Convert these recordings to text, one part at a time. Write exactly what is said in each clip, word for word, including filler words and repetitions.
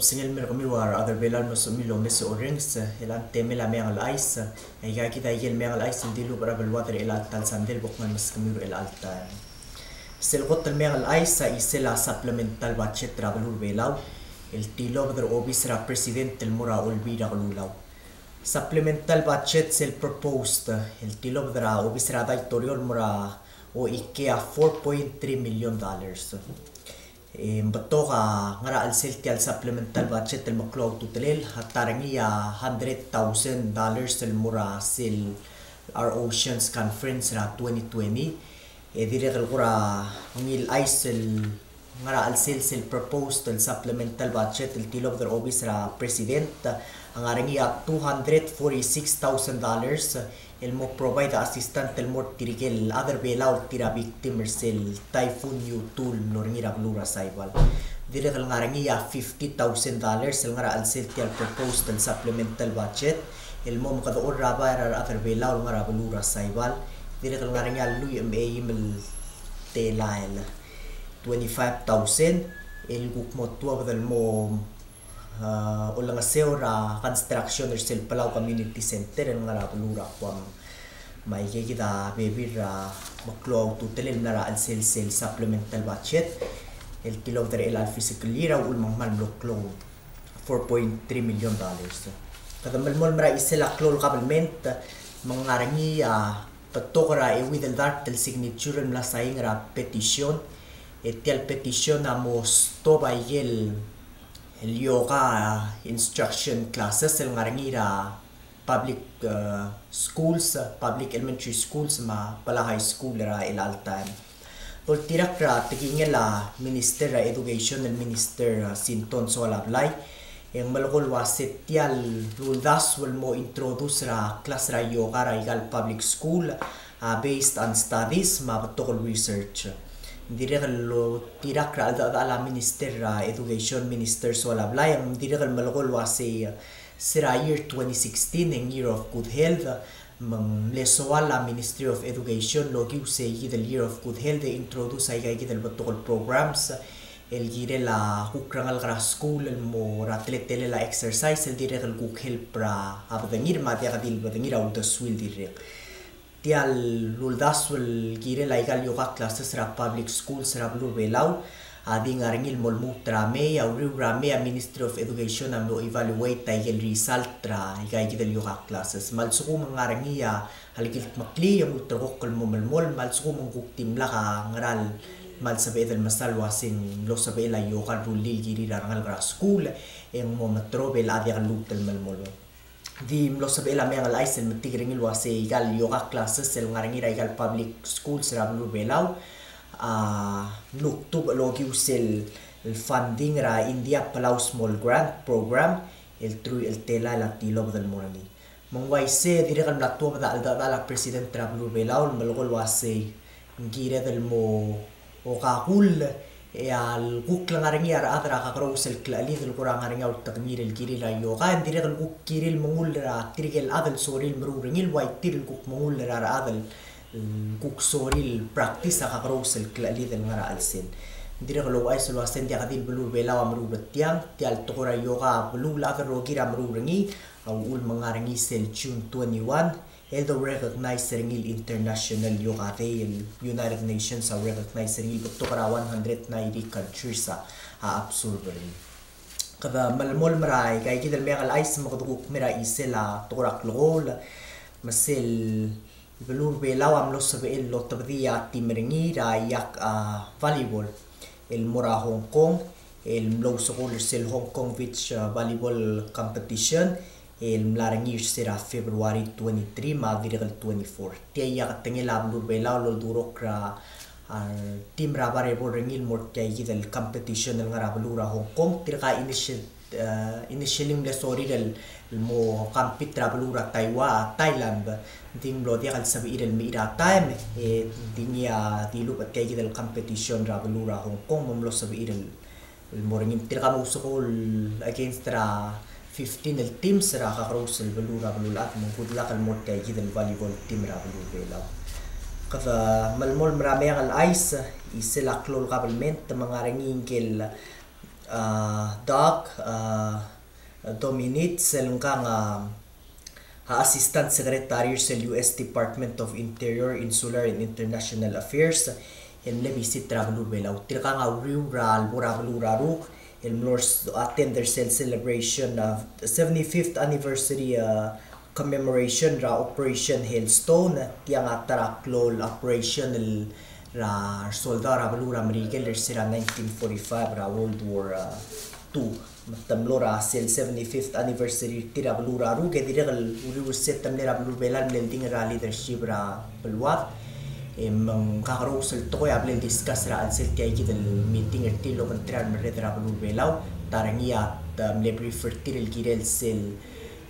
Sengel mer kemiu a rechad er Belau el mlo sebechemiu el omes e orrenges, e a temel a Meang el Chais. Aika kid a ikel meang el chais el dilubech er a beluad er chelecha el ta el sandei el bo kmal meskemiu er chelecha el taem. Sel kot el meang el chais a chisel a supplemental budget er a beluu er Belau el tilobed er a obis er a president el mo er a Olbiil er a Kelulau. Supplemental budget sel proposed el tilobed er a obis er a daitorio el mo er a O E K a four point three million dollars. E ng betok a ngar er a chelsel tia el supplemental budget el meklou a ultutelel, a ta er ngii a hundred thousand dollars el mo er a sel Our Oceans Conference er a twenty twenty. E dirrek el kora ngii el chais el ngar er a chelsel sel proposed el supplemental budget el tilobed er a obis er a president, a ngar er ngii a two hundred forty-six thousand dollars el mo provide a assistant el mo er tirke el chad er Belau el tir a victim er sel Typhoon Yukon el mlo er ngii er a beluu er a Saipan. Dirrek el ngar er ngii a fifty thousand dollars el ngar er a chelsel tia el proposed el supplemental budget el mo mekedechor er a bai er a rechad er Belau el ngar er a beluu er a Saipan. Dirrek el ngar er ngii a lluich me a eim el telael, twenty-five thousand, el kuk mo tuobed el mo a, olengeseu er a construction er sel Palau Community Center el ngar er a beluu er a Guam. Me aike kid a bebil er a meklou a ultutelel el mla er a chelsel sel supplemental budget el tilobed er chelecha el fiscal year a uchul me ng kmal mlo klou, four point three million dollars. Kede melemolem er a chisel a klou el kabelment, me ng ngar er ngii a betok er a euid el dart el signature el mla saing er a petition. E tia el petition a mo stop a ikel el yoga instruction classes el ngar er ngii er a public, eh, schools, public elementary schools me a Palau High School er a chelecha el taem. Doltirakl er a tekingel a Minister er a Education el Minister, eh, Sinton Soalablai, e ng melekoi el uase tia el uldasu el mo introduce er a klas er a yoga er a ikal public school a based on studies me a betok el research. Ng dirrek el oltirakl er a cheldechedechal a Minister er a Education, Minister Soalablai, e ng dirrek el melekoi el uasei, se er a year twenty sixteen e ng year of good health, me ng mle soal a Ministry of Education el okiu sei kid el year of good health e introduce aika kid el betok el programs el kirel a kuk rengalek er a skuul el mo er a teletelel a exercise el dirrek el kuk help er a bedengir me a diak di el bedengir a uldesuir el dirrek. Tia el uldasu el kirel aika el yoga classes er a public schools er a beluu er a Belau a di ngar er ngii el mo lmuut er a May, a uriul er a May a Ministry of Education a mlo evaluate aike el result er aika kid el yoga classes. Me a lsekum ng ngar er ngii a lekildmeklii e ng ulterekokl el mo melemolem, me a lsekum ng kuk dimlak a ngera el kmal sebeched el mesa el uasei ng mlo sebechel a yoga el rullii el kirir a rengalek er a skuul e ng mo meterob e le diak el lmuut el melemolem. Di mlo sebechel a Meang el Chais el metik er ngii el uasei aika el yoga classes el ngar er ngii er aika el public schools er a beluu er a Belau a mlukdubech el okiu sel funding er a India Palau Small Grant Program el truich el telael a tilobed el mo er ngii. Me ng uaisei e dirrek el mla tuobed a cheldechedechal a President er a beluu er a Belau el melekoi el uasei ng kired el mo oka kull e a lekuk le ngar er ngii a rechad er a kakerous el klechelid el kora ngar er ngii a ultekngir el kirir a yoga, e ng dirrek el kuk kirir el mengull er tirke el chad el sorir el meruul er ngii el ua tir el kuk mengull er a rechad el kuk sorir el practice a kakerous el klechelid el ngar er a chelsel. Ng dirrek el ouchais el uasei ng diak di el beluu er a Belau a meruul er tiang, tia el tekoi er a yoga a beluulechad el rokir a meruul er ngii, a uchul me ng ngar er ngii sel June twenty-one, el do recognize er ngii el International Yoga Day, el United Nations a recognize er ngii el betok er a one hundred ninety countries a, a observe er ngii. Kede melemolem er aika kid el Meang el Chais me kede kuk mei er a chisel a tekoi er a klekool, me sel beluu er a Belau a mlo sebechel el otobedii a team er ngii er a ileakl a volleyball el mo er a Hong Kong, el mlo ousekool er sel Hong Kong Beach, a, Volleyball Competition, el mla er ngii er se er a February twenty-three me a dirrek el twenty-four. Tia a ileakl a beluu er a Belau el oldurokl er a, a, team er a volleyball er ngii el mo er tia kid el competition el ngar er a beluu er a Hong Kong, tirka initial e, initially ng mle sorir el, el mo compete er a beluu er a Taiwan, a Thailand, ng di ng mlo diak el sebechir el mei er a taem, e, ng di ngii a dilubech tia kid el competition er a beluu er a Hong Kong, me ng mlo sebechir el, el mo er ngii. Tirka a mo ousekool against er a fifteen el teams er a kakerous el beluu er a beluulechad, me ng good luck el mo er tia kid el volleyball team er a beluu er a Belau. Kede melemolem er a Meang el Chais, chisel a klou el kabelment, me ng ngar er ngii ngike el a, Doug, a, Dominic, sel ngkang a, a, Assistant Secretary er sel U S Department of Interior, Insular and International Affairs, el mle visit er a beluu er a Belau. Tirkang a uriul er a lebo er a beluu er a Ruk, el mlo attend er sel celebration of seventy-fifth anniversary, a, commemoration er a Operation Hailstone, tiang a ta er a klou el operation el er a resoldau er a beluu er a Merikel er se er a nineteen forty-five er a World War, a, two. Me te mlo er a sel seventy-fifth anniversary er tir er a beluu er a Ruk, e dirrek el uriul er se te mle er a beluu er a Belau el mle oldingel er a leadership er a beluad. E me ng kakerous el tekoi a bla el discuss er a chelsel tia kid el meeting er tir el obengterir a remerreder er a beluu er a Belau. Ta er ngii a te mle brief er tir el kirel sel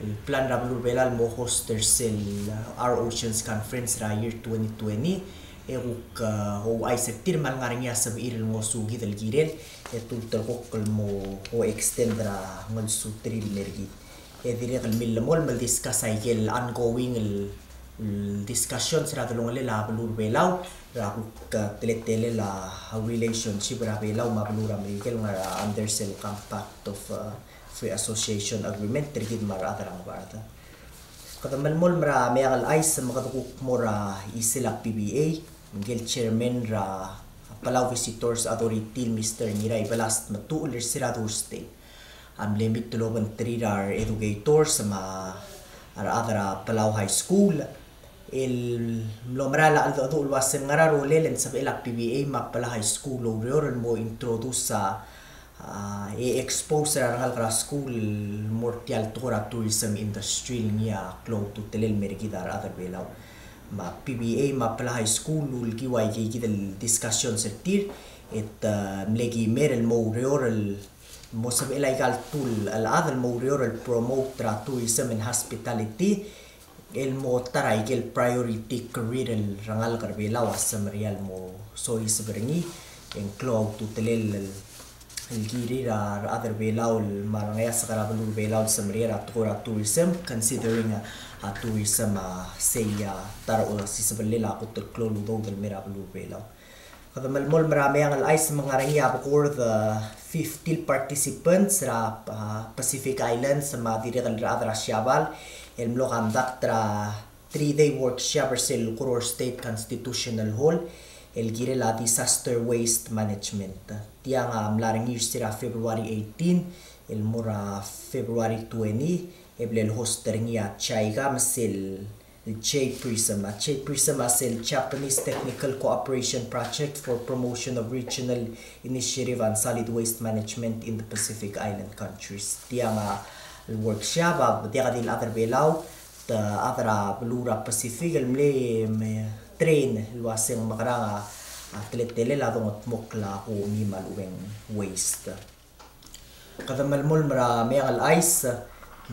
el plan er a beluu er a Belau el mo host er sel, uh, Our Oceans Conference er a year twenty twenty, e kuk, uh, ouchais er tir me a lengar er ngii a sebechir el ngosukid el kirel, e te ulterekokl el mo extend er a ngelsuterir el mer kid. E dirrek el millemolem el discuss a ikel ongoing el, el discussions er a delongelel a beluu er a Belau, er a kuk, uh, teletelel a relationship er a Belau me a beluu er a Merikel el ngar er a under sel Compact of, uh, Free Association Agreement er kid me a rechad er a Ngebard. Kede melemolem er a Meang el Chais me kede kuk mo er a chisel a P V A, ngike el chairman er a Palau Visitors Authority el Mister Ngiraibelas Tmetuchl er se er a Thursday a mle meet el obengterir a re educators me a rechad er a Palau High School, el mlo merael a cheldecheduch el ua se ng ngera rolel e ng sebechel a P V A me a Palau High School el oureor el mo introduce a, a, e expose er a rengalek er a skuul el mo er tia el tekoi er a tourism industry el ngii a klou a ultutelel el mer kid a rechad er a Belau. Me a P V A me a Palau High School el ulekiu a ikeikid el discussions er tir, e te, a, mle kimer el mo oureor el mo sebechel aika el tul el chad el mo oureor el promote er a tourism and hospitality, el mo ta er a ikel priority career el rengalek er a Belau a semeriar el mo soiseb er ngii, e ng klou a ultutelel el, el kirir a rechad er a Belau el me a rengeasek er a beluu er a Belau el semeriar a tekoi er a tourism, considering a, a tourism a sei a ta er a osisebellel a kot el klou el udoud el mer a beluu er a Belau. Kede melemolem er a Meang el Chais me ng ngar er ngii a bekord, a, fifty el participants er a, a, Pacific Islands me a dirrek el rechad er a Siabal el mlo conduct er a three-day workshop er sel Koror State Constitutional Hall el kirel a disaster waste management. Tiang a mla er ngii er se er a February eighteen el mo er a February twenty, e ble el host er ngii a JICA me sel el J-PRISM. A J-PRISM a sel Japanese Technical Cooperation Project for Promotion of Regional Initiative on Solid Waste Management in the Pacific Island Countries. Tiang a, el workshop a diak di el chad er a Belau, te chad er a beluu er a Pacific el mle, me, train el ua se ng mekerang a, a teletelel a dongedmokl a komi me a lechub e ng waste. Kede melemolem er a Meang el Chais,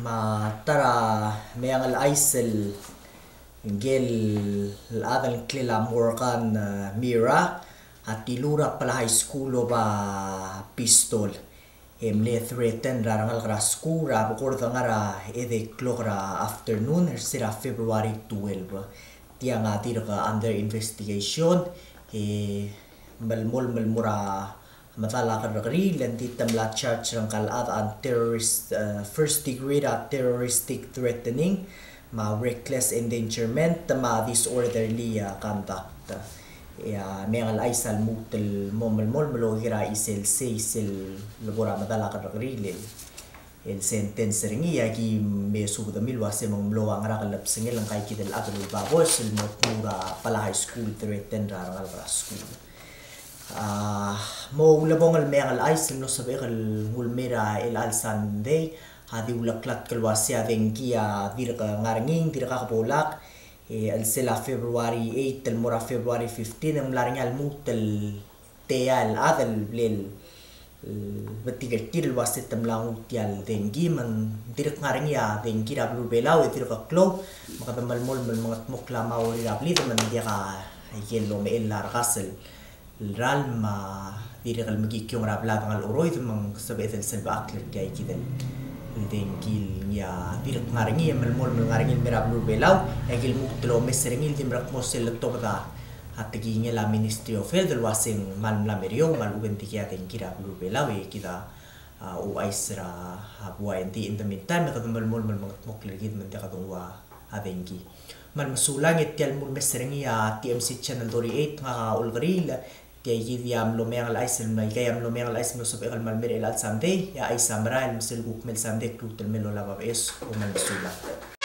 me a ta er a Meang el Chais el ngike el chad el ngklel a Morgan, e, Mira, a tiluu er a Palau High School el oba pistol. E mle threaten er a rengalek er a skuul er a bekord ngar er a edei el klok er a afternoon, er se er a February twelve. Tiang a dirk under investigation, e melemolem el mo er a medal a kerrekeriil, e ng di te mla charge er ngka el chad on terrorist, e, first degree er a terroristic threatening, me a reckless endangerment, me a disorderly, e, conduct. E a Meang el Chais a lmuut el mo melemolem el oker a chisel sei sel lebo er a medal a kerrekeriil el el sentence er ngii, e aki me subedemiu el ua se me ng mlo ua ngera el kebesengel ngka el kid el chad el ulebabos el mo tmuu er a Palau High School threaten er a rengalek er a skuul. A, mo ulebongel el Meang el Chais el mlo sebechek el nguu el mei er a chelecha el Sunday a di uleklatk el ua se a dengki a dirk ngar er ngii, ng dirkak bo lak, e, el sel a February eight el mo er a February fifteen e ng mla er ngii a lmuut el tia el chad el ble el, e, betik er tir el ua se te mla nguu tia el dengki, me ng dirk ngar er ngii a dengki er a beluu er a Belau e dirk klou, me kede melemolem el mengedmokl a mauer er a blid me ng diak a ikel omechell a rekas el ralm, me a dirrek el mekikiong er a blad er a Ngerchoroid me ng sebeched el selbechakl er tia kid el dengki el ngii a dirk ngar er ngii, e melemolem el ngar er ngii el mei er a beluu er a Belau, e aki lmuut el omes er ngii el di merekmo sel letobed a a tekingel a Ministry of Health el ua se ng kmal mla meriou me a lechub e ng dikea dengki er a beluu er a Belau e kid a a, ouchais er a buai. Ng di in the meantime, e kede melemolem el mengetmokl er kid me ng diak kede nguu a dengki. Me kmal mesulang. E tia el mlo mes er ngii a T M C Channel thirty-eight, ngak a Olkeriil. Tia kid a mlo meang el chais el mei, ika a mlo meang el chais el mlo sebechek el mei er chelecha el Sunday, e a chais a merael. Me sel kuk mei el Sunday, kuk el mei el olab a beches, e kmal mesulang.